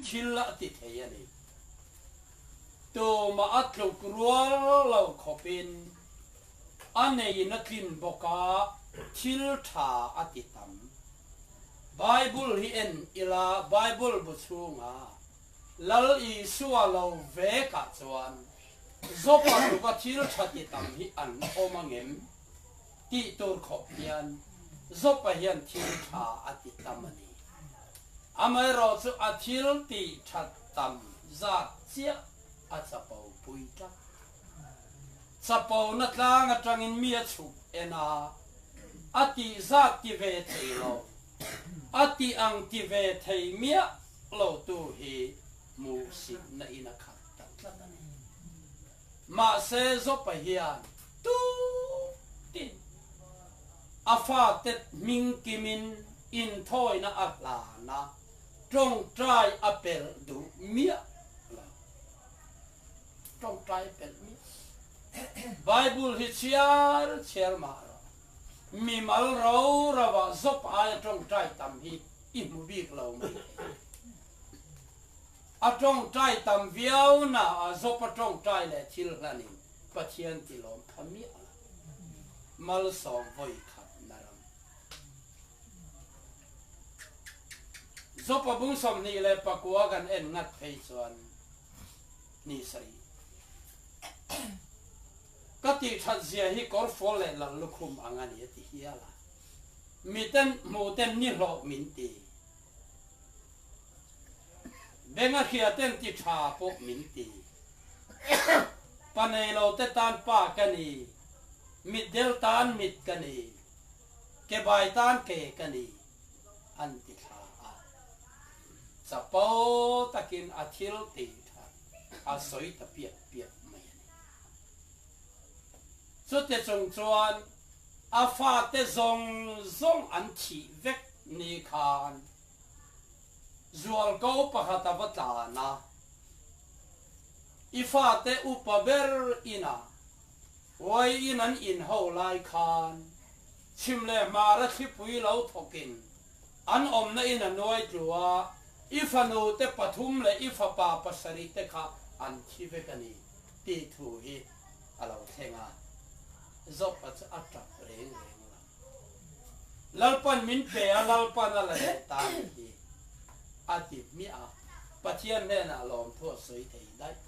Thil a ti thei a ni. Tumah a tluk rual lo khawpin a neiin a tlin bawk a, thil tha a ti tam. Bible hi en ila Bible bu chhunga Lal Isua lo vekah chuan Jopa tluka thil tha ti tam hi an awm angem tih tur khawp hian Jopa hian thil tha a ti tam a ni. Amaherawh chu a thil tih that tam zat chiah a chapo pui tlat. Chapona tlang atangin mi a chhuk en a, a tih zat ti ve thei lo, a tih ang ti ve thei miah lo tu hi hmuhsitna in a khat ta tlat a ni. Mahse Jopa hian tutin a fate hming kimin inthawina a hlan a, tawngtai a pelh duh miah lo. Tawngtai a pelh miah. Bible hi chhiar chhiar mah rawh. Mimal ro ro ah zawp aia tawngtai tam hi i hmu bik lo mai thei. A tawngtai tam viau na ah zawp a tawngtai leh thil hlanin Pathian tilawm tha miah lo. Malsawm vawi khat na ram. Jopa bung 29 kan en ngat phei chuan ni sarih. Ka tih that zia hi kawrfual leh lal lukhum ang a ni a ti hial a. Miten hmuhten ni hlawh min ti. Benga hriaten ti tha pawh min ti. Pa nei lo te tan pa ka ni, mitdel tan mit ka ni. Ke bai tan ke ka ni, an ti thla a. Chapo takin a thil tih that a sawi ta piap piap mai a ni. Chute chung chuan a fate zawng zawng an thih vek ni khan zualko pakhat a va tlan a, I fate upa ber inah Uaiin an inho lai khan chhim leh hmara thlipui lo thawkin an awmna in a nuai tlu a, i fanu te pathum leh i fapa pasarih te kha an thi vek a ni tih thu hi a lo thleng a. Zawpa chu a tap reng reng lo. Lalpan min pe a, Lalpan a la leh ta a nih hi a ti hmiah a, Pathian hnenah lawmthu a sawi thei daih.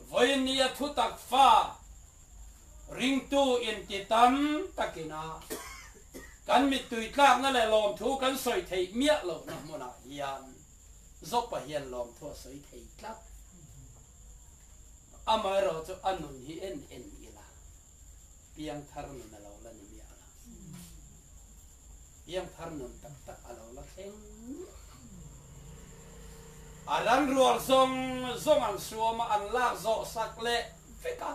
Vawinia thutak fa ringtu inti tam takin a kan mittui tlakna leh lawmthu kan sawi theih miah lohna hmunah hian Jopa hian lawmthu a sawi thei tlat. Amaherawhchu chu a nun hi en en ila piangthar nun a lo la ni miah lo. Piangthar nun tak tak a lo la thleng miah. A ran rual zawng zawng an suam a, an lak zawh sak leh vek a.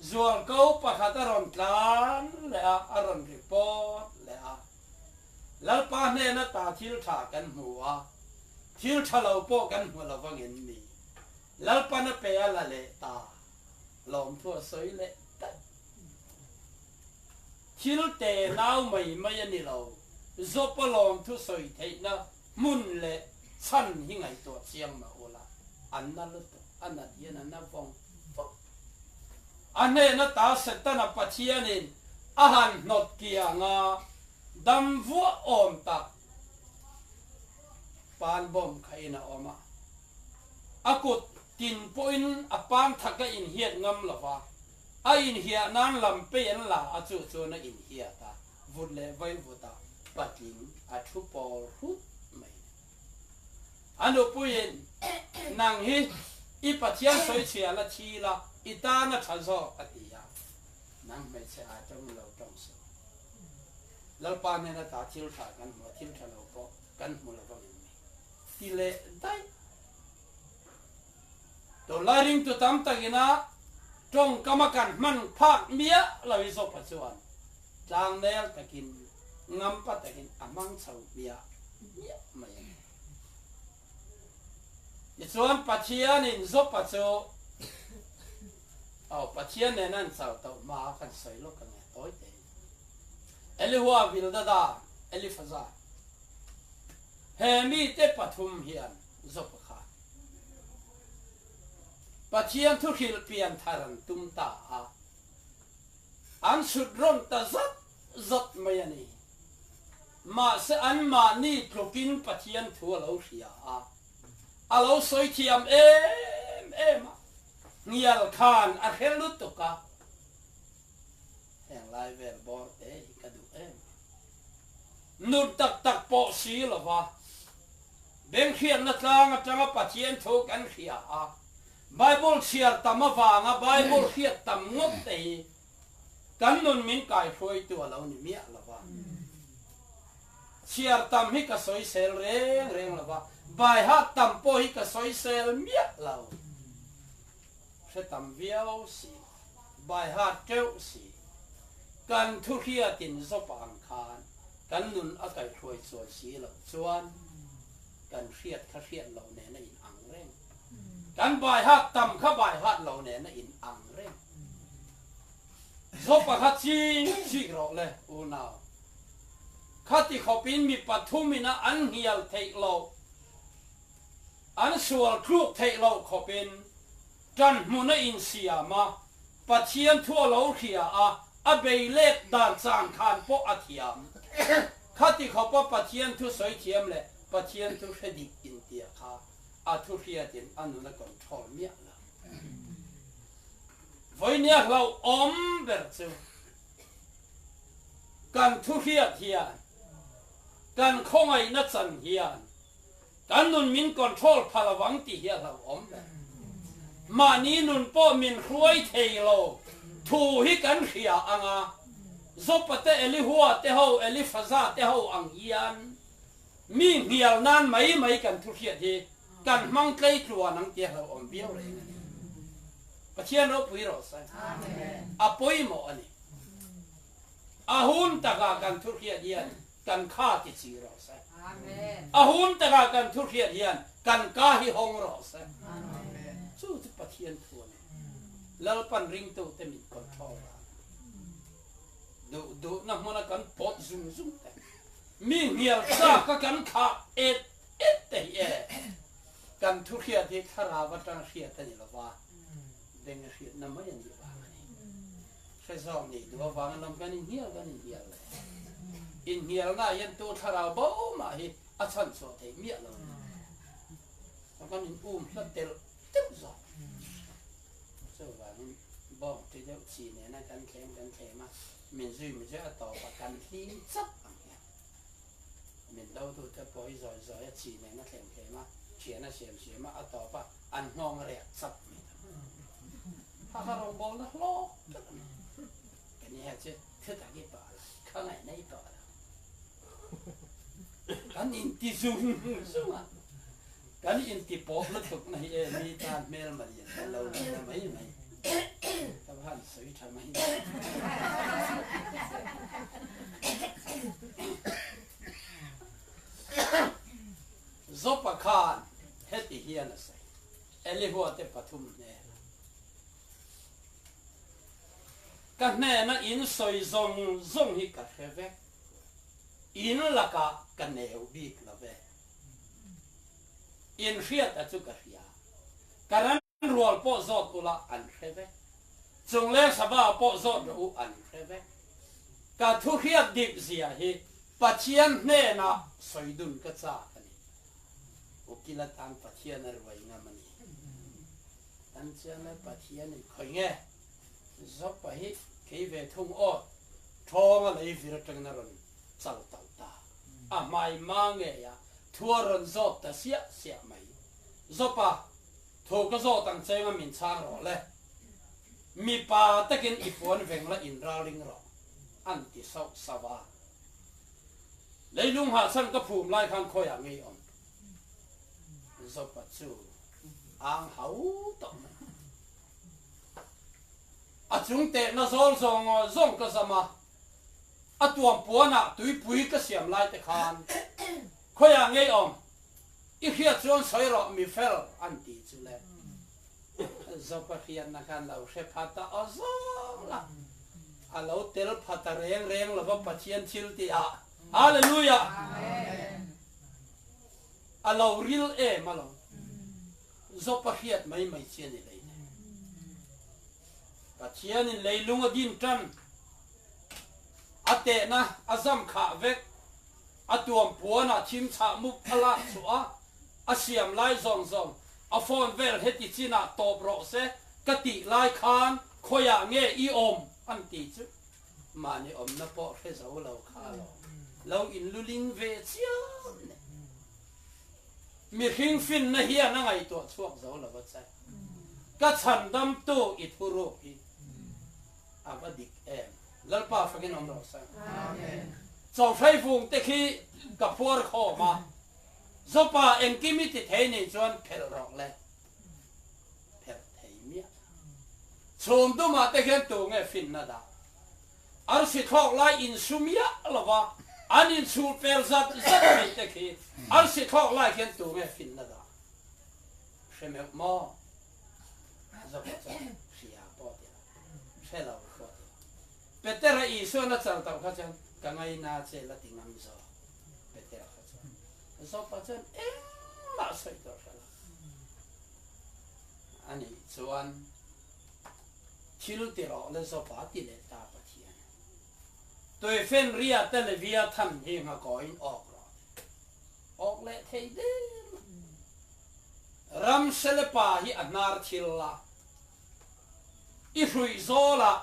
Zualko pakhat a rawn tlan leh a, a rawn report leh a. Lalpa hnena ta thil tha kan hmu a, thil tha lo pawh kan hmu lo vangin mi Lalpan a pe a la leh ta. Lawmthu a sawi leh daih. Thil te nau mai mai a ni lo, Jopa lawmthu sawi theihna hmun leh chhan hi ngaihtuah chiang mah ula, an na lutuk, a nat hian a na vawng vawng. A hnena ta Setana Pathianin a han hnawt kianga dam vuah awm tak pan bawm kha in a awm a. A kut tin pawhin a pan thak a inhiat ngam lo va, a inhiah nan lam pei an la a chu chuan a inhiat a, vut leh vai vutah patling a thu pawl hrut mai a ni. A nupuiin, Nang hi i Pathian sawichhia la thi la, i tan a tha zawk a ti a, Nang hmeichhe ai tawng lo tawng suh. Lalpa hnena ta thil tha kan hmu a, thil tha lo pawh kan hmu lo vangin mi ti leh daih. Tunlai ringtu tam takina tawngkama kan hman phak miah lo hi Zopa chuan tlangnel takin ngampa takin a hmang chho miah miah mai a ni. Tichuan Pathianin Zopa chu aw Pathian nena an chau tawh hma kan sawi lawk ang e tawi tein. Elihua, Bildada, Elifaza. He mite pathum hian Jopa khan Pathian thu hrilh pian thar an tum ta a, an chhut rawn ta zat zat mai a ni. Mahse anmahni tlukin Pathian thu a lo hria a, a lo sawi thiam em em a, hnial khan a hre lutuk a. Heng lai vel bawr te hi ka duh em. Nun tak tak pawh si lova benghriatna tlang atanga Pathian thu kan hria a, Bible chhiar tam avanga Bible hriat tam ngawt te hi kan nun min kaihruaitu a lo ni miah lova. Chhiar tam hi ka sawisel reng reng lova, baihat tam pawh hi ka sawisel miah lo. Hre tam viau si, baihat teuh si, kan thu hriatin zawpa ang khan kan nun a kaihruai chuan si loh chuan kan hriat kha hriat loh nen a in ang reng. Kan baihat tam kha baihat lo nen a in ang reng. Zawpa kha ching chik rawh le unau. Khati khawpin mi pathum ina an hnial theih loh, an sual tluk theih loh khawpin ṭan hmun a insiam a, Pathian thu a lo hria a, a bei let dan chang khan pawh a thiam. Khati khawpa Pathian thu sawi thiam leh Pathian thu hre dik intia kha a thu hriatin a nun a control miah lo. Vawinia hlauhawm ber chu kan thu hriat hian, kan khawngaihna chan hian kan nun min control pha lo ang tih hi a hlauhawm ber. Mahni nun pawh min hruai thei lo thu hi kan hria ang a, Zopa te Elihua te ho, Elifaza te ho ang hian mi hnial nan mai mai kan thu hriat hi Kan hmang tlei tluan ang tia hlauhawm viau reng a ni. Pathian ropui rawh se. A pawimawh a ni. A hun takah kan thu hriat hian kan kha ti chi rawh se. A hun takah kan thu hriat hian kan ka hi hawng rawh se. Chu chu Pathian thu a ni. Lalpan ringtute min control dan a ni. Duh duhna hmuna kan pawt zung zung te, mi hnial chak a kan khah et et te hi e, kan thu hriat hi thlarau atang hriat a ni lo va, beng a hriatna mai a nih vang a ni. Hre zawk nih duh avanga lam kan inhnial kan inhnial le. Inhnialna ah hian tu thlarau bo mah hi a chhan chhuah theih miah lo a ni. Kan in um hla telh telh zawk. Chuvangin bawng ti deuh chi nena kan thlem kan thlem a, min zui min zui a tawp a, kan hlim chauh ang hian. Min dotute pawh hi zawi zawi a chi nena thlem thlem a, thian a siam siam a, a tawp a, an nghawng a riak chauh mai ta. Ha ha rawngbawlna hlawk tak a ni. Ka ni heh chu thutak i pah la, kha ngaihna i pah la. Kan inti zung zung a. Kan intipawh lutuk na hi e mi tan hmel malian kan lo ni ta mai mai. Ka va han sawi tha mai. Zopa khan heti hian a sawi, Elihua te pathum hnena. Ka hnena in sawi zawng zawng hi ka hre vek. In lakah ka neu bik lo ve. In hriat a chu ka hria. Ka ran rual pawh zawt ula an hre vek. Chungleng sava pawh zawt rawh u an hre vek. Ka thu hriat dik zia hi Pathian hnenah sawi dun ka chak a ni. Ukil atan Pathian a ruai ngam a ni. Tan chiang lai Pathian in khawi nge? Zawpa hi kei ve thung aw. Thawnga lei vir atangin a rawn chal tauh ta. A hmai ma ngei a, thu a rawn zawt ta siah siah mai. Zawpa, thu ka zawt ang cheng a min chhang rawh le. Mipa takin i puan veng la inralring rawh, an ti sauh sauh a. Leilung hahchhan ka phum lai khan khawiah ngei awm? Zawpa chu ang hau tawh mai. A chung tehna zawl zawng zawng ka zam a. A tuam puanah tuipui ka siam lai te khan khawiah ngei awm i hriat chuan sawi rawh mi fel an ti chu le. Zopa hriatna khan lo hre pha ta aw zawng la, a lo tel pha ta reng reng lova Pathian thil tih ah. Hallelujah! A lo ril em a lo. Zawp a hriat mai mai chi a ni lei nen. Pathianin leilung a din tan, a tehna a zam khah vek, a tuam puanah thim chhah mup a lak chhuah a, a siam lai zawng zawng a phone vel heti chinah tawp rawh se ka tih lai khan khawiah nge i awm an ti chu mahni awmna pawh hre zo lo kha alawm lo inluling ve chiam ne. Mihring finna hian a ngaihtuah chhuak zo lo a che. Ka chhandamtu i thuruk hi a va dik em. Lalpa fakin awm rawh se. Chawhhrei vung te khi ka phuar khawm a, Zopa engkim i ti thei nih chuan phelh rawh le. Phelh thei miah. Chhum dumah te khian tu nge finna dah? Arsi thlawk lai insu miah lova an inchhul pel zat zat mai te khi arsi thlawk lai khian tu nge finna dah? Hre meuh maw? Zopa chuan hria pawh ti lo, hre lo pawh ti lo. Petera Isuan a chal tauh kha chuan ka ngaina che la ti ngam zawk. Petera kha chuan Zopa chuan engmah sawi tur hre lo. Anih chuan thil ti rawh le Zopa ti leh ta Pathian. Tuifen ria te Levia than hi nghakawiin awk rawh ti. Awk leh thei der mai. Ram selepa hi a hnar thil la. I hruih zawlah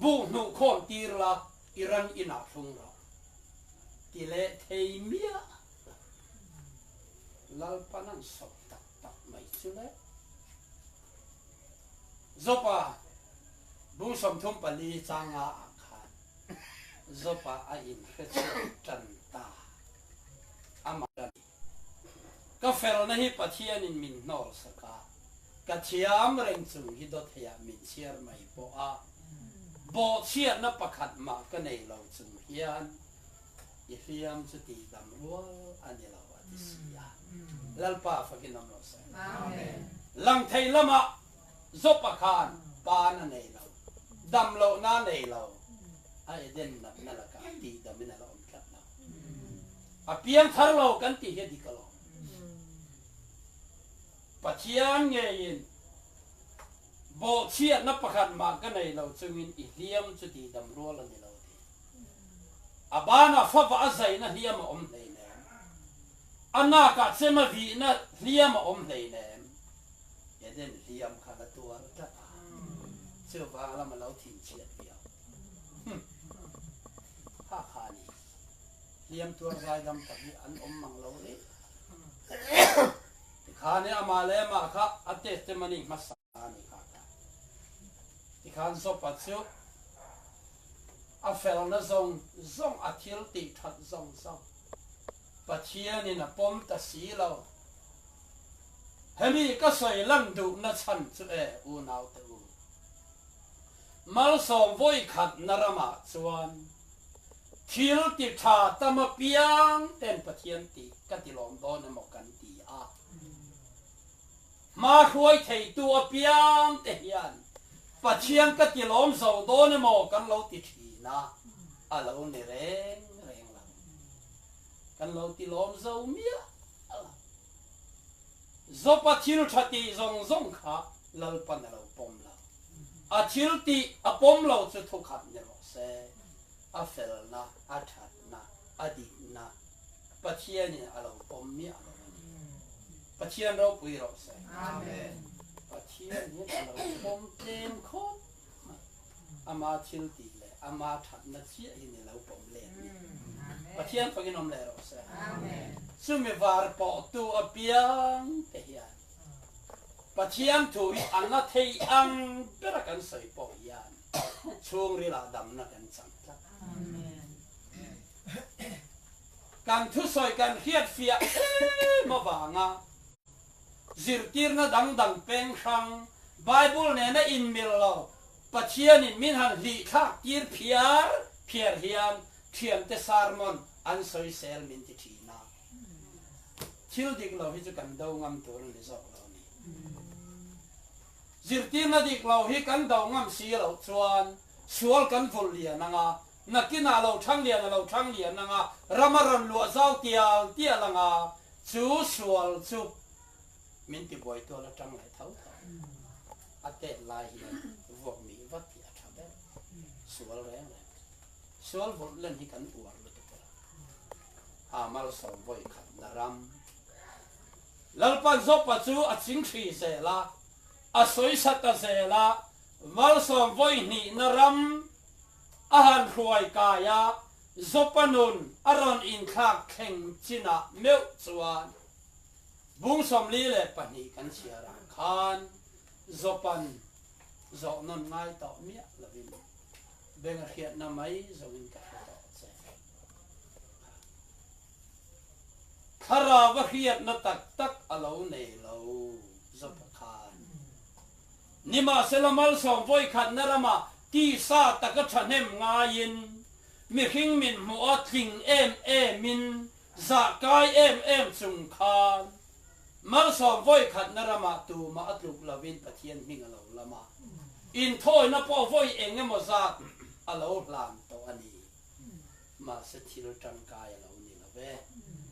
buh hnuh khawm tir la i ran inah thlung rawh. Ti leh thei miah lo. Lalpan an sawp tak tak mai chu le. Zopa bung 34 changa ah khan Zopa a inhre chhuak tan ta. Amah tan. Ka felna hi Pathianin min hnawl sak a, ka thiam reng chung hi dawtheiah min chhiar mai pawh a, bawhchhiatna pakhat mah ka nei lo chung hian i hliam chu tihdam rual a ni lo a ti si a. Lalpa fakin awm rawh se. Lang thei lamah Job-a khan pan a nei lo, dam lohna a nei lo, a Eden natna lakah tihdamin a la awm tlat lo. A piang thar lo kan tih hi a dik alawm. Pathian ngeiin bawhchhiatna pakhat mah ka nei lo chungin i hliam chu tihdam rual a ni lo tih. A banah fava a zaina hliam a awm hleinem. A nakah chema vihna hliam a awm hleinem. Eden hliam kha la tuar tlat a, chuvang lama lo thinchhiat viau. Hum. Kha kha a ni. Hliam tuar zaidam tak hi an awm mang lo rih. Tikhan i amah leh amah kha a testimony hmasa a ni kha kha. Tikhan Zopa chu a felna zawng zawng a thil tih that zawng zawng Pathianin a pawm ta si lo. Hemi ka sawi lan duhna chhan chu e unaute u. Malsawm vawi khatna ramah chuan thil ti tha tam apiang ten Pathian tih ka ti lawm dawn emaw kan ti a. Hma hruai theitu apiang te hian Pathian ka ti lawm zo dawn emaw kan lo ti thin a, a lo ni reng reng lo. Kan lo ti lawm zo miah lo. Zopa thil tha tih zawng zawng kha Lalpan a lo pawm lo. A thil tih a pawm lo chu thukhat ni rawh se. A felna, a thatna, a dikna Pathianin a lo pawm miah lo a ni. Pathian ropui rawh se. Amen. Pathian hian a lo pawm tlem khawp mai. Ama thil tih leh ama thatna chiah hi ni lo pawm let ni. Pathian fakin awm leh rawh se. Amen. Chumi var pawhtu apiang te hian Pathian thu hi a na thei ang bera kan sawi pawh hian chhungrilah damna kan chang tlat. Amen. Kan thusawi kan hriat fiah em avanga zirtirna dang dang peng hrang Bible nena inmil lo Pathianin min han hlih thlak tir phiar phiar hian thiante sermon an sawisel min ti thin a. Thil dik lo hi chu kan do ngam tur a ni zawk lo a ni. Zirtirna dik lo hi kan do ngam si loh chuan sual kan vulh lian anga Nakinah lo thang lian a lo thang lian anga ram a rawn luah zau tial tial anga Chu sual chu min tibuai tual atang leh tho tho. A tet lai hian vuak mih vat hi a tha ber. Sual reng reng. Sual vulh len hi kan uar lutuk elo. Ha malsawm vawi khat na ram. Lalpan Zopa chu a ching hri zel a, a sawisa ta zel a, malsawm vawi hnih na ram a han hruai kai a, Zopa nun a rawn inthlak thleng chinah meuh chuan bung 42 kan chhiar ah khan Zopa'n zawh nawn ngai tawh miah lovin beng a hriatna mai zawngin ka hre tawh che. Thlarau a hriatna tak tak a lo nei lo Zopa khan. Nimahsela malsawm vawikhatna ramah tisa taka thahnem ngaiin mihring min hmuh a tling em emin zah kai em em chung khan malsawm vawikhatna ramah tumah a tluk lovin Pathian hming a lo lam a, inthawina pawh vawi eng emaw zat a lo hlan tawh a ni. Mahse thil tangkai a lo ni lo ve,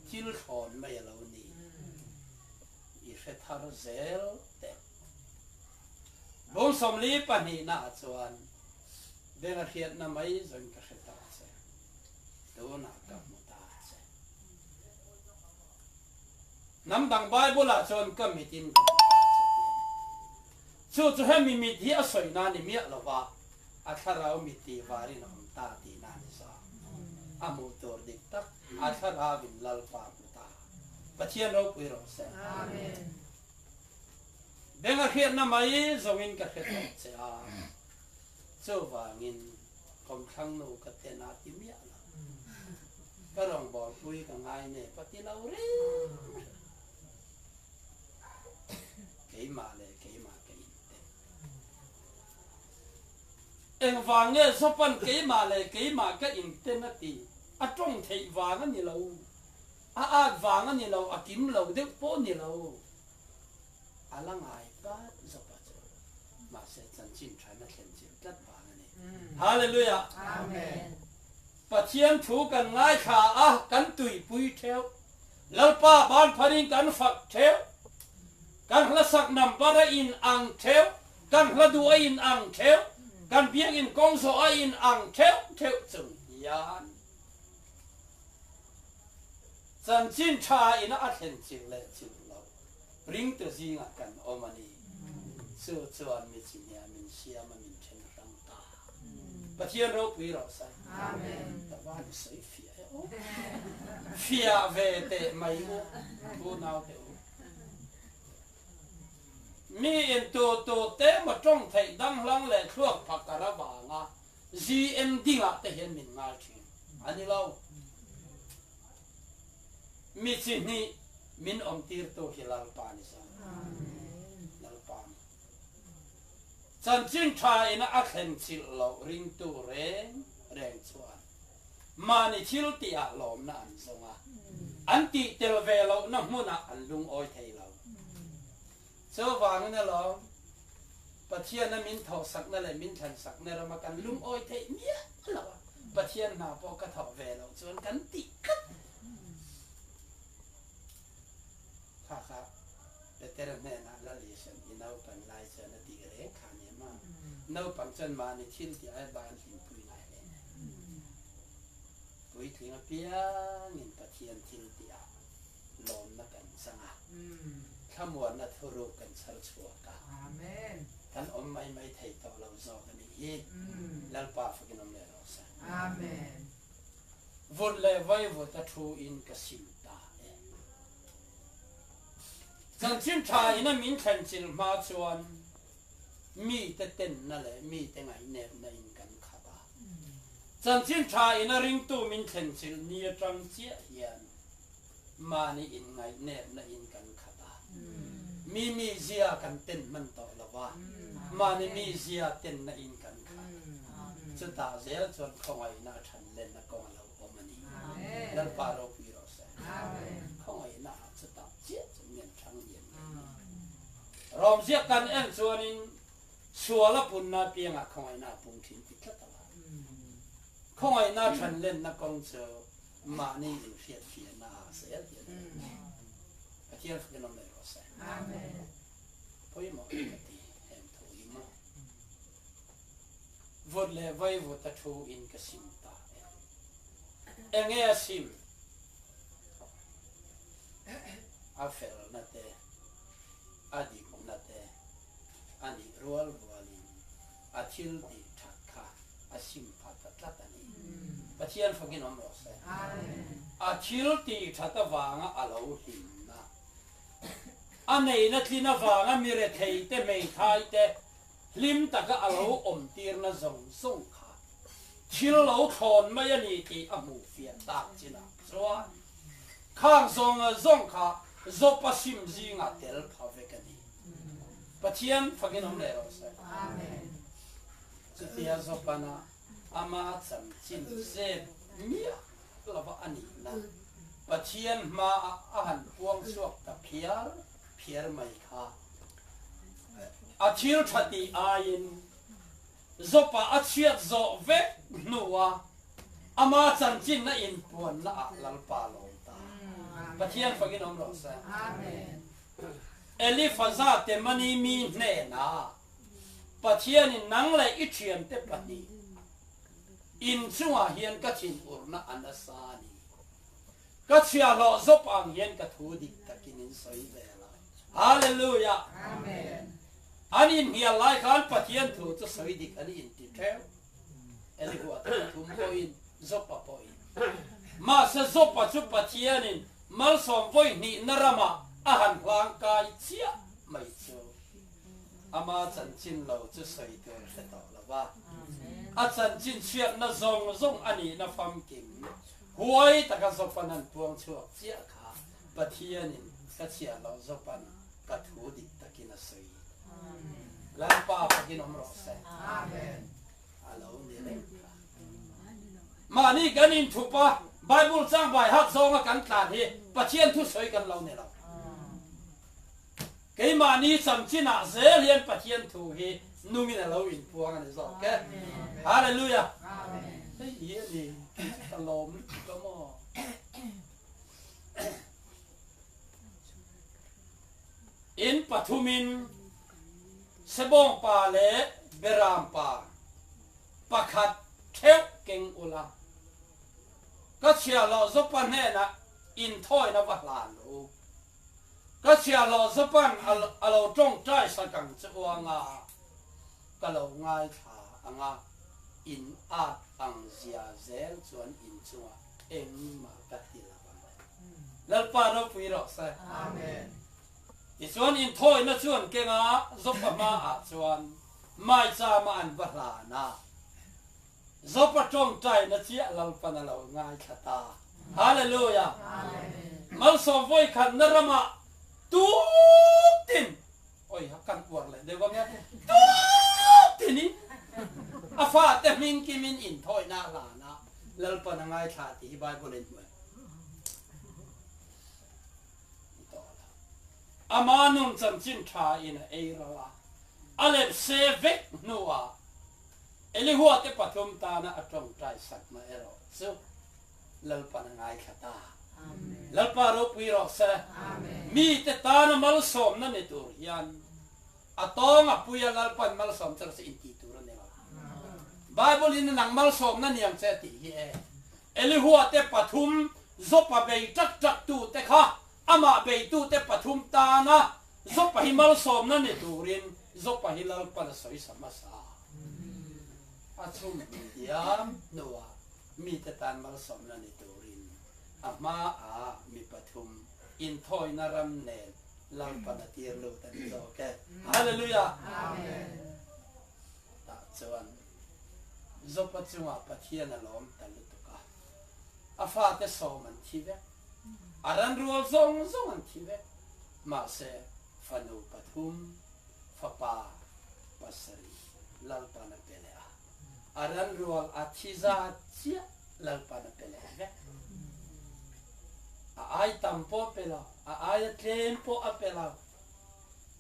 thil thlawn mai a lo ni. I hre thar zel teh. Bung 42 ah chuan beng a hriatna mai zawng ka hre tawh che, tunah ka hmu ta che. Hnam dang Bible ah chuan ka mitin ka hmu ta che tih a ni. Chu chu hemi mit hi a sawi na ni miah lo va, a thlarau mit tih varin a awm ta tihna a ni zawk. A hmuh tur dik tak a thlarauin Lalpa hmu ta. Pathian ropui rawh se. Amen. Beng a hriatna mai zawngin ka hre tawh che a, chuvangin kawmthlang nu ka ten a ti miah lo. Ka rawngbawlpui ka ngai nep a ti lo reng reng. Keimah leh keimah ka inten. Engvang nge Zopan keimah leh keimah ka inten a ti? A tawng theih vang a ni lo. A at vang a ni lo, a kim lo deuh pawh a ni lo. A la ngai pat Zopa chu. Mahse chanchin thaina thlen chilh tlat vang a ni. Hallelujah! Amen. Pathian thu kan ngaithla a, kan tuipui theuh. Lalpa ban pharin kan fak theuh. Kan hlasak number a in ang theuh, kan hla duh a in ang theuh, kan biakinn kawng zawh a in ang theuh theuh chung hian chanchin tha ina a thlen chilh leh chilh loh ringtu zingah kan awm a ni. Chu chuan mi chi hniah min siam a min then hrang ta. Pathian ropui rawh se. Ka van i sawi fiah e aw. Fiah ve teh mai u, unau te u. Mi in tu tu te maw tawng theih danghlang leh thluak phakar avanga GM dingah te hian min ngai thin a ni lo. Mi chi hnih min awm tirtu hi Lalpa ni zawk. Lalpa ni. Chanchin tha ina a thlen chilh loh ringtu reng reng chuan mahni thil tihah lawmna an zawng a, an tih tel ve lohna hmunah an lungawi thei lo. Chuvangin alawm, Pathiana min thawhsakna leh min thlansakna rama kan lungawi theih miah lo a, Pathian hna pawh ka thawh ve loh chuan kan tih tlat. Kha kha Petera hnenah Lal Isuan i naupang lai chuan a tih reng kha a ni a, naupang chuan mahni thil tih ai ban hlimpui ngai hle nen. Puitling apiangin Pathian thil tihah lawmna kan chang a, thlamuanna thuruk kan chhar chhuak a, kan awm mai mai thei tawh lo zawk a nih hi. Lalpa fakin awm leh rawh se. Vut leh vaivut a thu in ka sim ta e. Chanchin tha in a min thlen chilh hma chuan mite tenna leh mite ngaihnepna in kan khat a. Chanchin tha in a ringtu min thlen chilh ni atang chiah hian mahni in ngaihnepna in kan khat a. Mi mizia kan ten hman tawh lo va, mahni mizia tenna in kan khat. Chutah zel chuan khawngaihna a than lenna kawng a lo awm a ni. Lalpa ropui rawh se. Khawngaihna ah chutah chiah chu mian thang lian leh ni. Rawmziak kan en chuanin sual a punna apiangah khawngaihna a pung thin ti tlat a la. Khawngaihna than lenna kawng chu mahni inhriatfiahna ah zel hian a lo ni. Pathian fakin awm leh rawh se. Amen. Pawimawh hi ka ti heng tho hi maw. Vut leh vaivut a thu in ka sim ta e. Enge a sim? A felna te, a dikna te a nih rual rualin a thil tih that kha a sim pha ta tlat a ni. Pathian fakin awm rawh se. A thil tih that avanga a lo hlimna, a neihna tlin avanga mi rethei te, hmeithai te hlim taka a lo awm tirna zawng zawng kha thil lo thlawn mai a ni tih a hmuh fiah tak chinah chuan khang zawng zawng kha Zawpa sim zingah tel pha vek a ni. Pathian fakin awm leh rawh se. Chutia Zawpana ama chanchin zep miah lova a nihna Pathian hmaah a han puang chhuak ta phiar phiar mai kha a thil tha tih aiin Zawpa a chhiat zawh vek hnua ama chanchinna inpuanna ah Lalpa lawm ta. Pathian fakin awm rawh se. Elifaza Temani mi hnenah Pathianin nang leh i thiante pahnih in chungah hian ka thinurna a nasa a ni. Ka chhiahhlawh zawp ang hian ka thu dik takin in sawi ve la. Hallelujah! Amen. An inhnial lai khan Pathian thu chu sawi dik an inti theuh. Elihu-a te pathum pawhin, Job-a pawhin. Mahse Job-a chu Pathianin malsawm vawi hnihna ramah a han hlang kai chiah mai chu ama chanchin lo chu sawi tur hre tawh lo va. A chanchin chhiatna zawng zawng a nihna famkim huai taka Job-a'n an puang chhuak chiah kha Pathianin ka chhiah loh Job-a'n ka thu dik takin a sawi. Lalpa fakin awm rawh se. A lo ni reng kha. Mahni kan inthup a, Bible chang bai hat zawnga kan tlan hi Pathian thu sawi kan lo ni lo. Keimahni chanchinah zel hian Pathian thu hi nungin a lo inpuang a ni zawk e. Hallelujah! Hei hi a ni tih chu ka lawm lutuk a maw? In pathumin Sebawngpa leh Berampa pakhat theuh keng ula, ka chhiahhlawh Zawpa hnenah inthawina va hlan rawh u. Ka chhiahhlawh Zawpan a lo tawngtai sak ang che u anga, ka lo ngaithla anga, in at ang zia zel chuan in chungah engmah ka ti lo ang. Lalpa ropui rawh se. Amen. Tichuan inthawina chuan kenga Zawpa hmaah chuan maichama an va hlan a. Zawpa tawngtaina chiah Lalpan a lo ngaithla ta. Hallelujah! Malsawm vawikhatna ramah tuktin, oi ha kan uar leh deuh ang e, tuktinin a fate hming kimin inthawina a hlan a, Lalpan a ngaithla tih hi Bible in hmu em? Ni tawh lo. Ama nun chanchin tha in a ei ral a, a lepse vek hnuah Elihua te pathum tana a tawngtai sakna erawh chu Lalpan a ngaithla ta. Lalpa ropui rawh se. Mite tana malsawmna ni tur hian a tawng a pui a Lalpan malsawm che rawh se intih tur a ni lo. Bible in nang malsawmna ni ang che a tih hi e. Elihua te pathum Jopa bei tak tak tu te kha amah beitu te pathum tana Jopa hi malsawmna ni turin Jopa hi Lalpan a sawisa hmasa. A chhum diam hnuah mite tan malsawmna ni turin a hmaah mi pathum inthawina ram nen Lalpan a tir lut a ni zawk e. Hallelujah! Tah chuan Jopa chungah Pathian a lawm ta lutuk a, a fate sawm an thi vek, a ranrual zawng zawng an thi vek, mahse fanu pathum, fapa pasarih Lalpan a pe leh a, a ranrual a thi zat chiah Lalpan a pe leh vek. A ai tam pawh a pe lo, a aia tlem pawh a pe lo.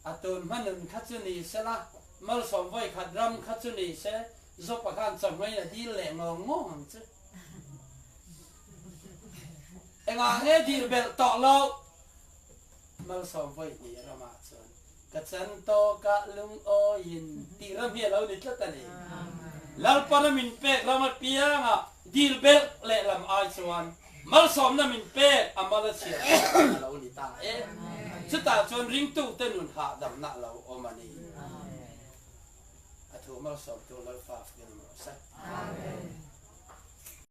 A tun hma nun kha chu ni sela, malsawm vawi khat ram kha chu ni se, Zopa khan chawhmei a dil leh ngawng ngawng ang chu. Engah nge dil belh tawh loh? Malsawm vawi hnih ramah chuan ka chan tawkah lungawiin tih ram hi a lo ni tlat a ni. Lalpana min pek ram apiangah dil belh lehlam ai chuan malsawmna min pek a mal a chhiar tawk a lo ni ta e. Chutah chuan ringtute nun hahdamna a lo awm a ni. A thu malsawmtu Lalpa fakin a rawh se. Amen.